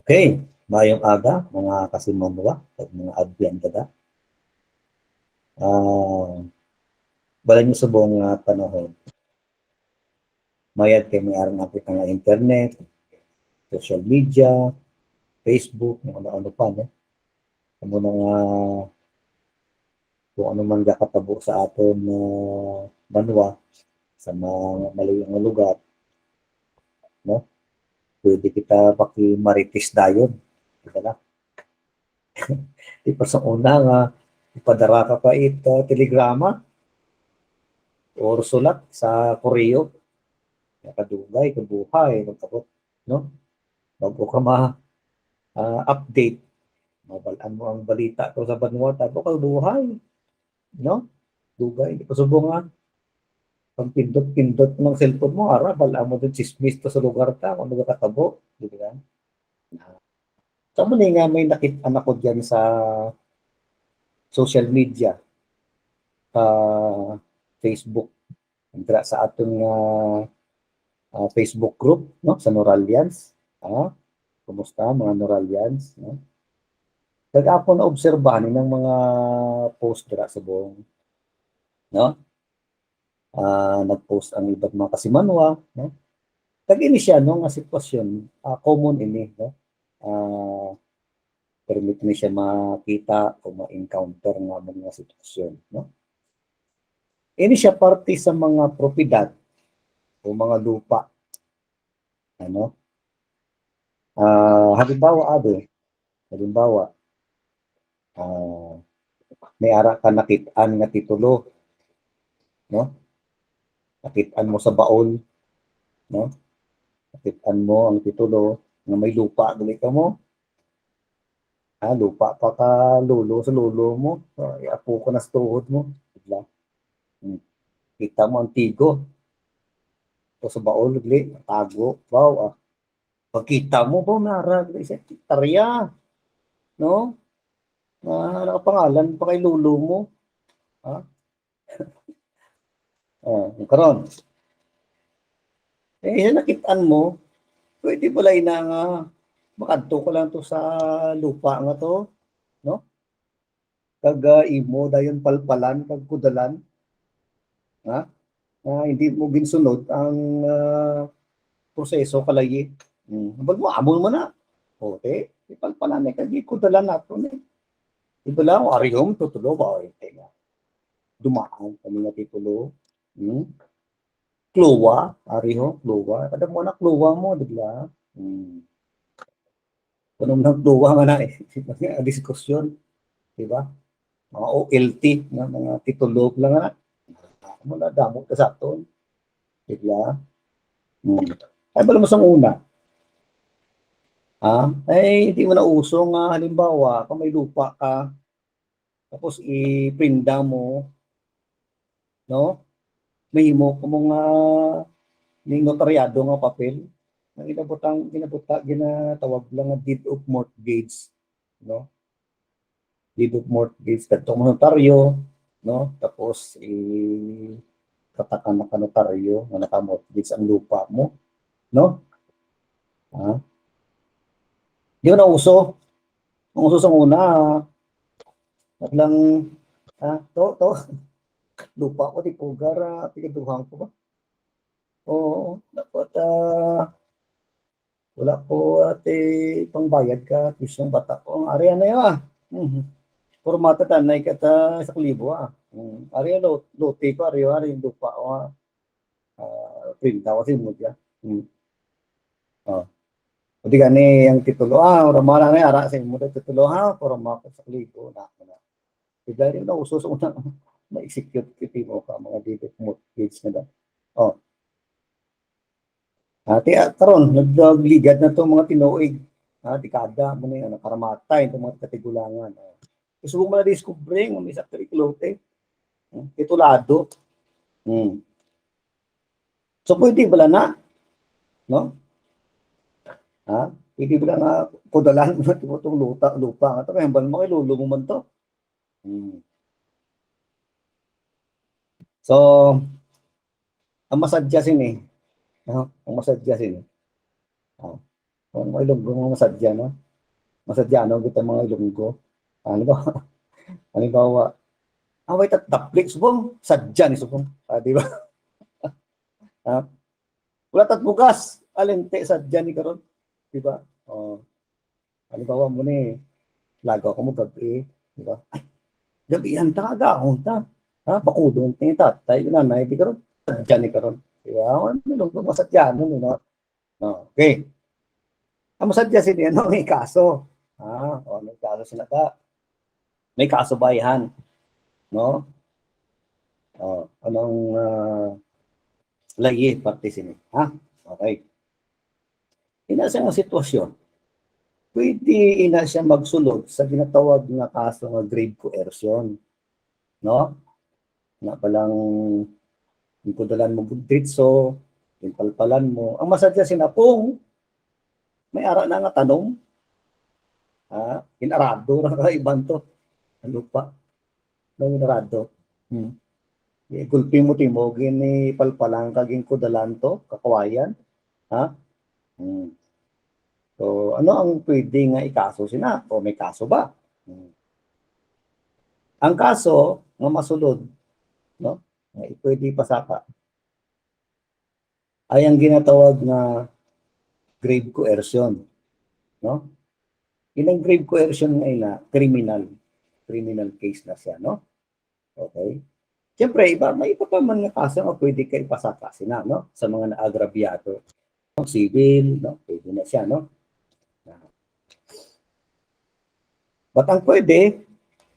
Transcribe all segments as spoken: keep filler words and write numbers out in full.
Okay, maayong aga, mga kasimanwa, kag mga Advent kada. Ah, bala niyo subong nga panahon. Mayad kay may ara na kita nga internet, social media, Facebook, kung ano-ano pa, no? Amo na nga kung ano man gakatabo sa aton, ah, banwa, sa mga malayo nga lugar, no? Pwede kita pakimarites dayon. Kita na. Di pa sa una nga, ipadara ka pa it, ah, telegrama or sulat sa koreo. Nakadugay, kabuhay, magkabot, no? Bago ka ma, ah, update, mabal-an mo ang balita to sa banwa, tapo ka buhay, no? Dugay, di pa subong nga. Pag pindot-pindot ng cellphone mo, ara, bal-an mo din chismis to sa lugar ta, kung ano katabo, di ba? Sa mo ni nga may nakit-an ako diyan sa social media, sa Facebook, dira sa aton nga, ah, Facebook group, no, sa Noralians. Ah, kumusta, mga Noralians, no? Kag ako naobserbahan ilang mga post dira subong, no? Ah, nag-post ang iban mga kasimanwa, no? Kag ini siya, no, nga sitwasyon, ah, common ini, no? Ah, permit ni siya makita o ma-encounter nga mga sitwasyon, no? Ini siya parte sa mga propiedad o mga lupa. Ano? Ah, halimbawa, abi, halimbawa, ah, may ara ka nakit-an nga titulo, no? Nakit-an mo sa baol, no? Nakit-an mo ang titulo nga may lupa, gali ka mo. Ah, lupa pa ka lolo sa lolo mo. Ah, apo ka na sa tuhod mo. Bigla. Hmm. Kita mo ang tigo. O sa baol, gali, tago. Wow, ah. Pagkita mo, ba, nara, gali, sa hektarya. No? Na nakapangalan pa kay lolo mo. Ha? Oh, karon. Eh, sa nakit-an mo, pwede pala ina nga makadto ka lang to sa lupa nga to, no? Kag, ah, imo dayon palpalan kag kudalan, ha? Ah, hindi mo ginsunod ang, ah, proseso kalayi. Hmm, ambal mo, amo man na. O, te, ipalpalan na kag ikudalan nato ni. Iba lang, arihom, tutulo ba, o, te, nga. Dumaan kami nga titulo. Hmm? Klowa, ariho, klowa. Kada mo na klowa mo, di ba? Hmm. Kung anong nagduwa nga na, eh, diskusyon, di ba? Mga O L T, nga mga titulo lang na. Amo na, damo ka sa aton. Di ba? Hmm. Ay, bala mo sa una. Ha? Ay, hindi mo na uso nga, halimbawa, kung may lupa ka, tapos iprinda mo, no? Mahimo ko mo nga ning notaryado nga papel. Ang ginabutang, ginabuta, ginatawag lang nga deed of mortgage, no? Deed of mortgage, kadto mo notaryo, no? Tapos, i-, katakan na ka notaryo nga naka-mortgage ang lupa mo, no? Ha? Di na uso. Ang uso sa una, ah, lang, ah, to, to. Lupa ko, di ko gara, tigaduhang ko ba? Oo, dapat, ah, wala ko, ate, pangbayad ka, tuition bata ko. Ang area na yun, ah. Mhm. Pormata tanay ka ta sa kulibo, ah. Mm. Area lo-, lote ko, area, area yung lupa ko, ah. Ah, printa ko sa imo diya. Hmm. Oh. O di gani ang titulo, ah, ora mo na ni ara sa imo diya titulo, ha, para mo sa kulibo na, na. Di gani na uso sa una, ma-execute kiti mo ka, mga deed of mortgage na daw. Oh. Ati, ah, karon, nag-, nagligad na to mga tinuig. Ah, dekada mo na yun, nakaramatay itong mga katigulangan. Oh. Gusto mo na discovery nga may sakto iklote. Hmm, titulado. Hmm. So, pwede bala na? No? Ha? Pwede bala na kudalan mo na itong luta, lupa nga to? Kaya bala mo kay lolo mo man to. Hmm. So, ang masadya sini, no? Ang masadya sini. Oh. Ang mga Ilonggo, mga masadya, no? Masadya, no? Kita mga Ilonggo. Ano ba? Halimbawa, away tat dapli, subong, sadya ni subong. Ah, di ba? Ha? Wala tat bugas, alinti sadya ni karon. Di ba? Oh. Halimbawa mo ni, lagaw ka mo gab-i, di ba? Ay, gab-i ang taga, ta. Ha? Bakudon ni tatay, yun nanay, di karon. Sadya ni karon. Di ba? Ano, ano, ano, masadya, ano, no? No, okay. Ang masadya sini, ano, may kaso. Ah, o, may kaso sila ka. May kaso ba yan? No? Oh, anong ah, layi parte sini? Ha? Okay. Ina siya nga sitwasyon. Pwede ina siya magsulod sa ginatawag nga kaso nga grave coercion. No? Na palang ginkudalan mo gud ditso, ginpalpalan mo. Ang masadya sina kung may ara na nga tanom, ha? Ginarado na ka iban to. Ang lupa. Ang ginarado. Hmm. Gulpi mo timo, ginipalpalan ka, ginkudalan to, kakawayan. Ha? Hmm. So, ano ang pwede nga ikaso sina? O may kaso ba? Hmm. Ang kaso nga masulod, no? Nga pwede pasaka ay ang ginatawag nga grave coercion, no? Inang grave coercion nga ina, criminal, criminal case na siya, no? Okay? Siyempre, iba, may iba pa man nga kaso nga pwede kay ipasaka sina, no? Sa mga naagrabyado. Civil, no? Pwede na siya, no? But ang pwede,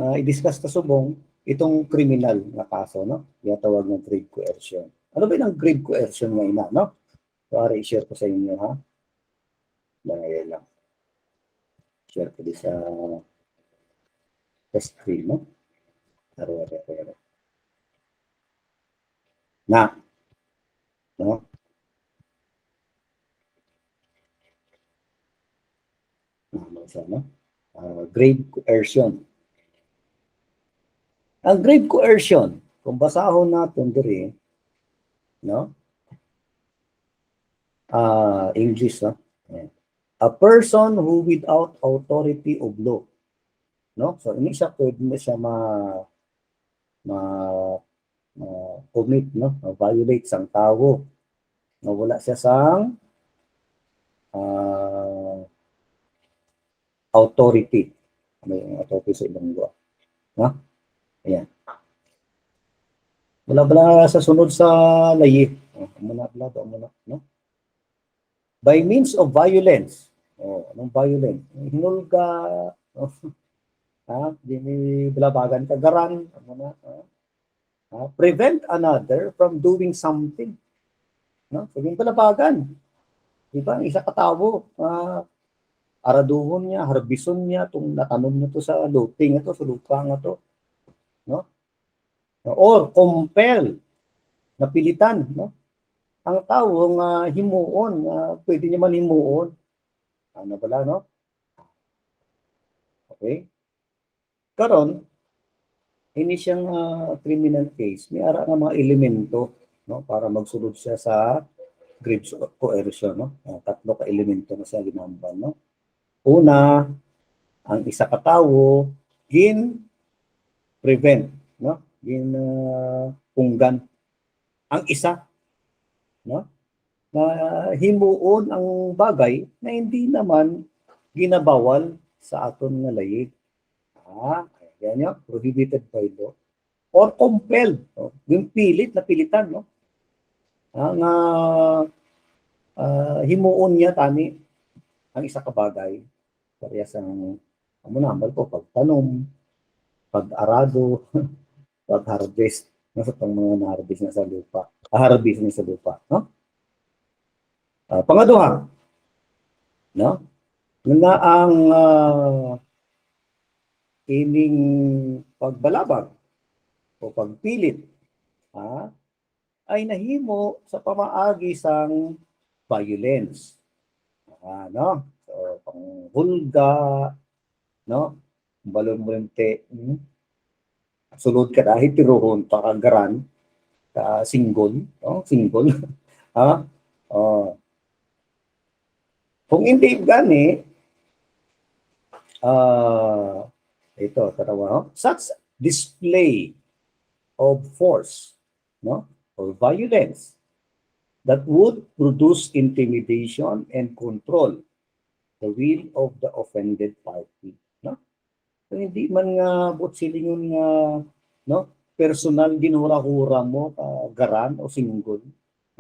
ah, i-discuss ta subong, itong criminal nga kaso, no? Ginatawag nga grave coercion. Ano ba yung grave coercion nga ina, no? So, ari, i-share ko sa inyo, ha? Dahil lang. Share ko di sa, sa screen, no? Ari, ari, ari, ari. Na. No? Na, ano siya, no? Ah, grave coercion. Ang grave coercion, kung basahon natin diri, no? Ah, English, no? Ayan. A person who without authority of law. No? So, ini siya, pwede na siya ma, ma, ma-commit, no? Ma-violate sang tawo. No, wala siya sang, ah, authority. Ano yung authority sa Ilonggo? No? Ayan. Wala bala sa sunod sa layi. Oh, amo na bala, amo na, no? By means of violence. Oh, anong violence? Hinulga, oh. Ha? Di ni balabagan ka garan, amo na, oh. Ha? Prevent another from doing something. No? So, yung balabagan. Di ba? Ang isa ka tawo, ah, araduhon niya, harbison niya, itong natanom niya to sa lote nga to, sa lupa nga to. No? Or compel, napilitan, no? Ang tawo nga himuon, nga pwede niya man himuon. Ano bala, no? Okay? Karon, ini siyang, ah, criminal case, may ara nga mga elemento, no, para magsulod siya sa grave coercion, no? Ah, tatlo ka elemento na siya ginahambal, no? Una, ang isa ka tawo gin-prevent, no? Gin, ah, punggan ang isa, no? Na himuon ang bagay na hindi naman ginabawal sa aton nga layi. Ah, yan yun, prohibited by law. Or compelled, no? Yung pilit, napilitan, no? Ah, nga, ah, himuon niya tani ang isa ka bagay. Parehas ang, amo na, hambal ko, pagtanom, pag-arado, pag-harvest, no, sa pang mga na-harvest na sa lupa. Ah, harvest na sa lupa, no? Ah, pangaduha, no? Nga ang, ah, ining pagbalabag o pagpilit, ha, ay nahimo sa pamaagi sang violence. Ah, no? So, panghulga, no? Balon mo rin te, hmm? Sulod ka dahil tiruhon, pakagaran, ka single, no? Single. Ha? Oh. Kung hindi gani, ah, ito, tanawa, oh. Such display of force, no, or violence that would produce intimidation and control the will of the offended party, no? So, hindi man nga buot silingon nga, no, personal ginhura-hura mo ka garan o singgol,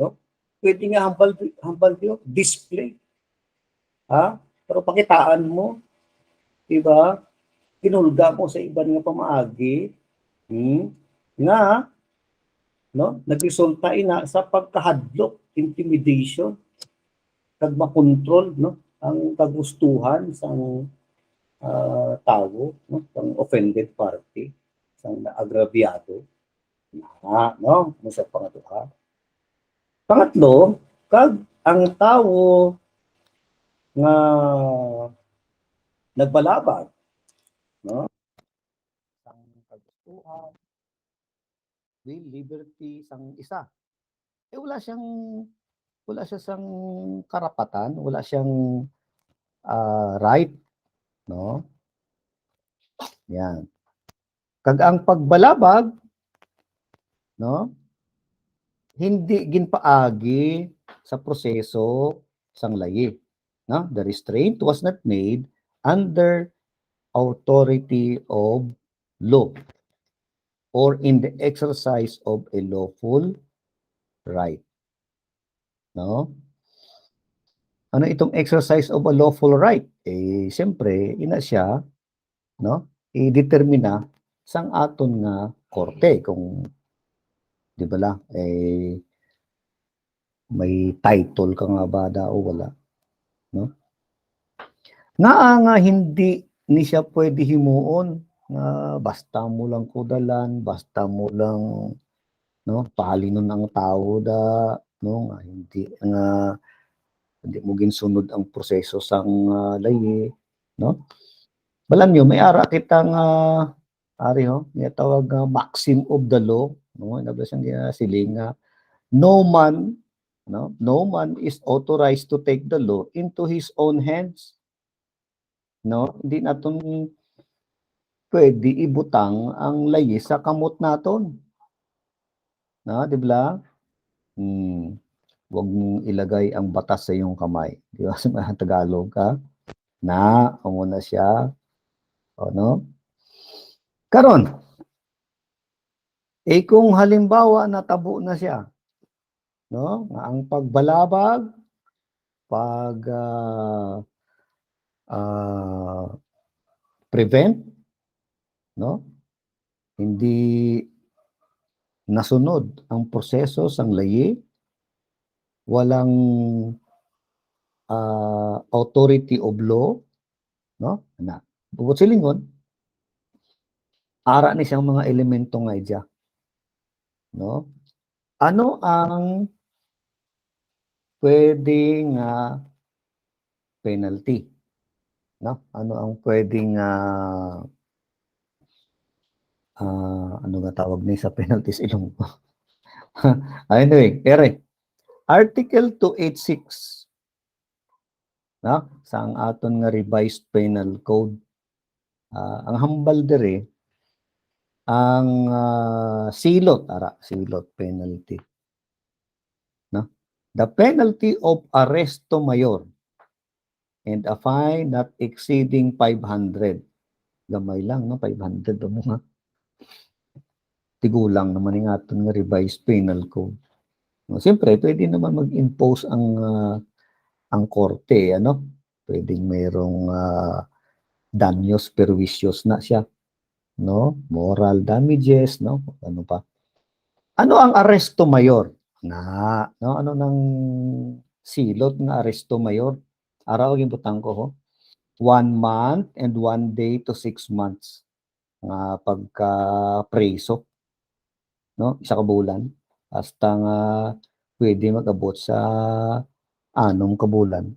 no? Pwede nga hambal, hambal niyo, display. Ha? Pero pakitaan mo, di ba? Kinulga mo sa iban nga pamaagi, hmm, nga, no, nagresulta ina sa pagkahadlok, intimidation, kag makontrol, no, ang kagustuhan sang, ah, tawo, no, sang offended party, sang naagrabyado. Na, no? Ano sa pangaduha? Pangatlo, kag ang tawo nga nagbalabag, no? Sang kagustuhan, will, liberty sang isa. Eh, wala siyang, wala siya sang karapatan, wala siyang, ah, right, no? Yan. Kag ang pagbalabag, no, hindi ginpaagi sa proseso sang layi, no? The restraint was not made under authority of law or in the exercise of a lawful right. No? Ano itong exercise of a lawful right? Eh, siyempre, ina siya, no? I-determina sang aton nga korte kung, di ba la, eh, may title ka nga ba da o wala, no? Ngaa nga hindi ni siya pwede himuon nga basta mo lang kudalan, basta mo lang, no, pahalinon ang tawo da, no, nga hindi, nga hindi mo ginsunod ang proseso sang, ah, layi, no? Balam nyo, may ara kita nga, ari, ho, may tawag nga maxim of the law, no? Ano ba siyang ginasiling nga, "No man, no, no man is authorized to take the law into his own hands." No? Hindi naton pwede ibutang ang layi sa kamot naton. No, di ba? Hmm. Huwag mong ilagay ang batas sa iyong kamay. Di ba? Sa mga Tagalog, ha? Na, amo na siya. O, no? Karon, eh, kung halimbawa natabo na siya, no, nga ang pagbalabag, pag, ah, ah, prevent, no, hindi nasunod ang proseso sang layi, walang, ah, authority of law, no? Na, buot silingon, ara ni siyang mga elemento nga idya, no? Ano ang pwede nga penalty, no? Ano ang pwede nga, ah, ano nga tawag ni sa penalties Ilonggo? Anyway, ere, Article two eight six, no? Sa ang aton nga Revised Penal Code. Ah, ang hambal diri, ang, ah, silot, ara, silot penalty. No? The penalty of arresto mayor and a fine not exceeding five hundred. Gamay lang, no? Five hundred, amo nga. Tigulang naman ning aton nga Revised Penal Code. No, siyempre, pwede naman mag-impose ang, ah, ang korte, ano? Pwedeng mayroong, ah, daños perjuicios na siya, no? Moral damages, no? Ano pa? Ano ang arresto mayor? Na, no? Ano nang silot nga arresto mayor? Ara, ginbutang ko, ho. One month and one day to six months nga pagka-preso, no? Isa ka bulan. Hasta nga pwede mag-abot sa anom ka bulan.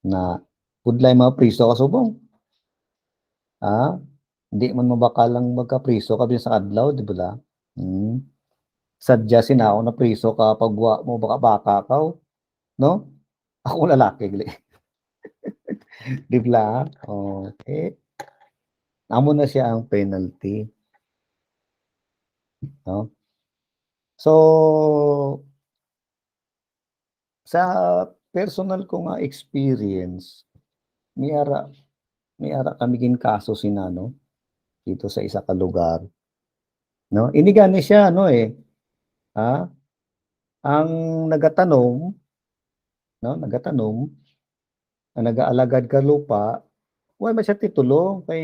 Na, pudlay mga priso ka subong. Ah, hindi man mabakal ang magkapriso ka bisan sa adlaw, di ba la? Hmm. Sadya sina ako na priso ka pagwa mo baka-baka ka, oh. No? Ako lalaki, gali. Di ba? Okay. Amo na siya ang penalty. No? So, sa personal ko nga experience, may ara, may ara kami ginkaso si Nano dito sa isa ka lugar. No? Ini gani siya, no, eh. Ha? Ang nagatanom, no, nagatanom, ang nagaalagad ka lupa, wala man siya titulo, kay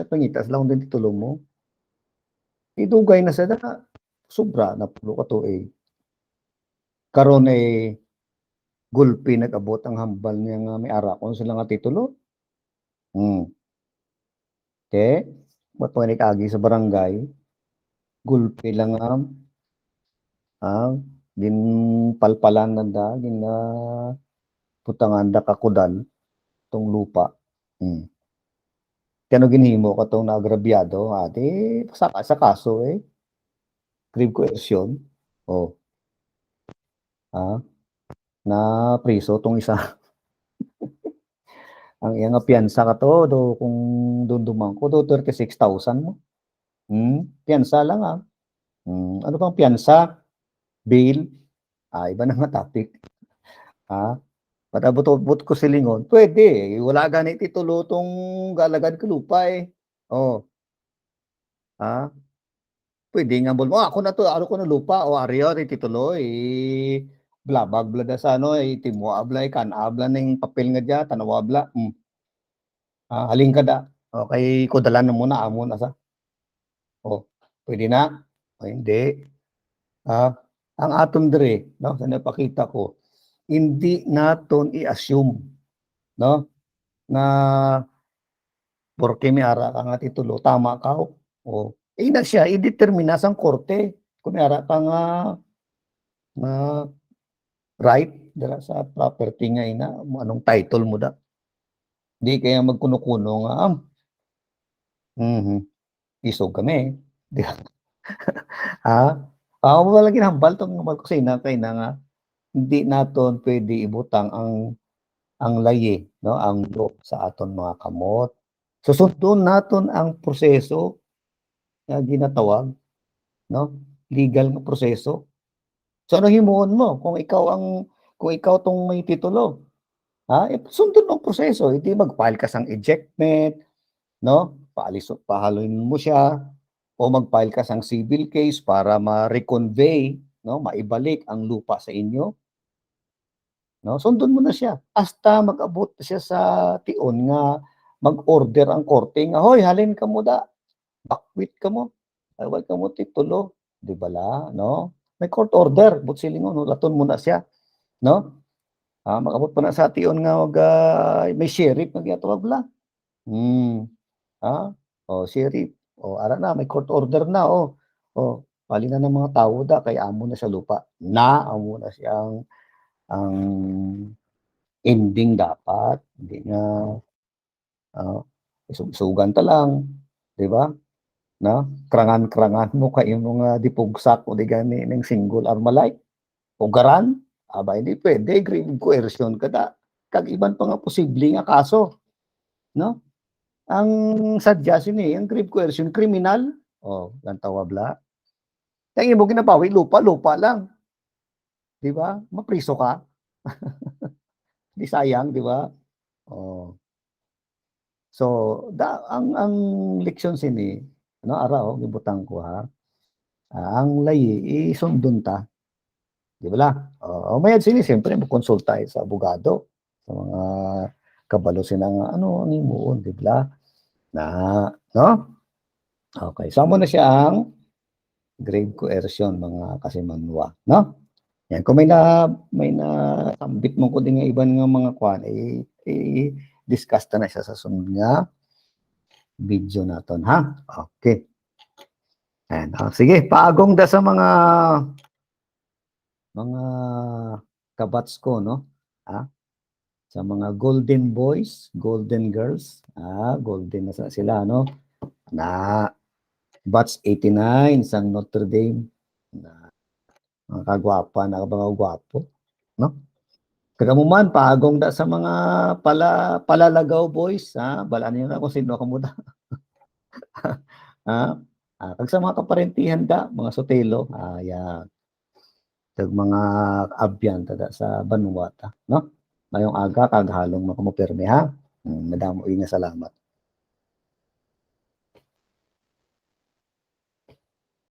pangitas lang din titulo mo. Idugay na sa da, sobra na pulo ka tuig. Karon ay gulpi nag-abot ang hambal niya nga may ara ko sila nga titulo. Hmm. Okay? Ba't mga nag-agi sa barangay? Gulpi lang nga, ah, ginpalpalan na da, gin, ah, putangan da kakudal tong lupa. Hmm. Kano ginhimo ka tong naagrabyado? Ate, sa, sa kaso eh. Grave coercion. Oh. Ah, na priso tong isa. Ang iya nga piyansa ka to, do, kung dumduman ko, do thirty-six thousand mo. Hmm? Piyansa lang, ah. Hmm, ano bang piyansa? Bail? Ah, iba na nga topic. Ah, but abot ko silingon, pwede. Wala gani titulo tong galagad ka lupa eh. Oh. Ah, pwede nga, bol mo, "Ako na to, ano ko na lupa, o, ari, ari, titulo, eh, blabag bla da sa ano, eh, timua bla, eh, kan-a bla ning papel nga dya, tanawa bla." Hmm. Ah, halin ka da. Okay, kudalan na muna, amo na sa. Oh, pwede na? O, hindi. Ah, ang aton diri, no, sa napakita ko, hindi naton i-assume, no, nga porke may ara ka nga titulo, tama ka, o, o, eh, na siya, i-determine sang korte kung may ara ka nga, nga right dira sa property nga ina, mo anong title mo da. Di kaya magkuno-kuno nga, ah, mhm, isog kami. Di ba? Ha? Ah, wala ginhambal tong mga kusina kay na nga, hindi naton pwede ibutang ang, ang layi, no, ang law sa aton mga kamot. So, sundon naton ang proseso nga ginatawag, no, legal nga proseso. So, ano himuon mo kung ikaw ang, kung ikaw tong may titulo? Ha? Eh, sundon mo ang proseso. Hindi mag-file ka sang ejectment, no? Paalis, pahalin mo siya, o mag-file ka sang civil case para ma-reconvey, no? Maibalik ang lupa sa inyo. No? Sundon mo na siya. Hasta mag-abot siya sa tion nga mag-order ang korte nga, "Hoy, halin ka mo da. Bakwit ka mo. Ay, wala ka mo titulo." Di ba la, no? May court order, but silingon, hulaton mo na siya. No? Ah, mag-abot pa na sa tion nga mag, ah, may sheriff nga ginatawag la. Hmm. Ah, o, sheriff. O, ara na, may court order na, o. O, pali na ng mga tao da, kay amo na sa lupa. Na, amo na siyang, ang ending dapat. Hindi nga, ah, isug-isugan ta lang, di ba? Na, krangan-krangan mo kay imong, ah, dipugsak o di gani ning single Armalite. Ugaran, aba, hindi pwede, grave coercion ka da. Kag iban pa nga posible nga kaso, no? Ang sadya sini, ang grave coercion, kriminal. O, lantawa bla. Ang imo ginabawi, lupa, lupa lang. Di ba? Mapriso ka. Di sayang, di ba? O. So, da, ang, ang leksyon sini, ano, ara, o, gibutang ko, ha? Ah, ang layi, isundon ta. Di ba la? O, o, mayad sini, siyempre, magkonsulta sa abogado, sa mga kabalo sina nga, ano ang himuon, di ba la? Na, no? Okay, so amo na siya ang grave coercion, mga kasimanwa, no? Yan, kung may na, may nasambit man ko din nga iban nga mga kwan, i-, i-discuss ta na siya sa sunod nga video naton, ha? Okay. Ayan, ah, sige, paagong da sa mga, mga kabats ko, no? Ha? Sa mga golden boys, golden girls, ah, golden na sa sila, no? Na, batch eighty-nine sang Notre Dame. Na, mga kagwapa, na mga gwapo, no? Kag amo man, paagong da sa mga pala-, palalagaw boys, ha? Balaan niyo na kung sino kamo da. Ha? Ah, kag sa mga kaparentihan da, mga Sotelo, ah, ya. Kag mga abyan ta da sa banwa ta, no? Mayong aga kag halong mga kamo pirmi, ha? Mm, madamo nga salamat.